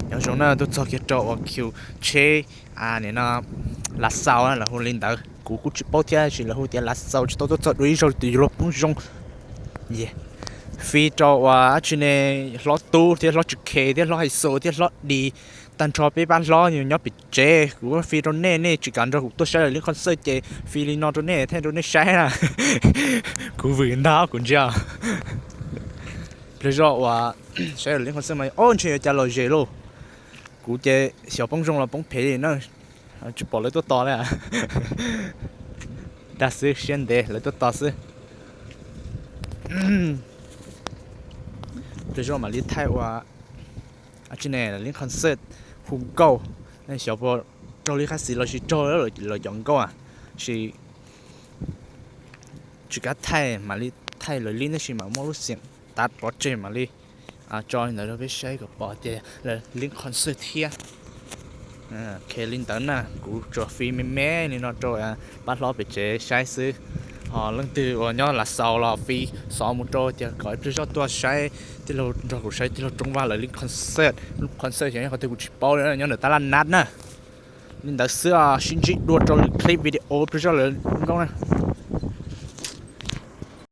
Nyob zoo na, tuaj txog kiag rau uas kiu tsheb, nim no Lav Xaus lawv hu li ntawd, kuv kuj tsis paub thiab, tab sis lawv hu tias Lav Xaus, tsis tau tuaj txog dua ib zaug twb yuav luag poob zoo. Fij rau uas dab tsi ne, hlob Tub thiab hlob Tsis Khe thiab hlob Hais Xus thiab hlob Dis, tag nrho peb pab hlob nyob pem tsev, kuv fij rau nej, nej tsis kam nrog kuv tuaj saib lawv lib concert ces fij li no rau nej thiaj rau nej saib na. Kuv vwm ntag kuv ntsia. Pliag zoj uas saib lawv lib concert mas, o, ntshe yuav cas lom zem lauj. Kuv ces xyov poob zoo los poob phem li na, tsis pom lawv tuaj tos li. Dag xwb, siab ntev lawv tuaj tos xwb. Pliag zoj mam li thaij ua, tsis ne, lawv lib concert hu nkauj, xyov puas raug li qab xis los sis raug lawv cov nkauj a, sis tsis kav thaij, mam li thaij lawv lib tab sis mam muab lub xeem tav pov tseg mam li tso li ntawd rau peb saib kom pom tias lawv lib concert thiab. Li ntawd na, kuv tsuas fij me me li no rau pab hlob pem tsev saib xwb. Ho leej twg uas nyob Lav Xaus los fij xov mus rau tias kom ib pliag zoj tuaj saib, tij laug nrog kuv saib tij laug Roob Vaj lawv lib concert. Lub concert xyov nyob qhov twg kuv tsis paub li, nyob ntawm tab laj nab na. Li ntawd xwb, sib ntsib dua rau lwm clip video ib pliag zoj lawv nkauj na.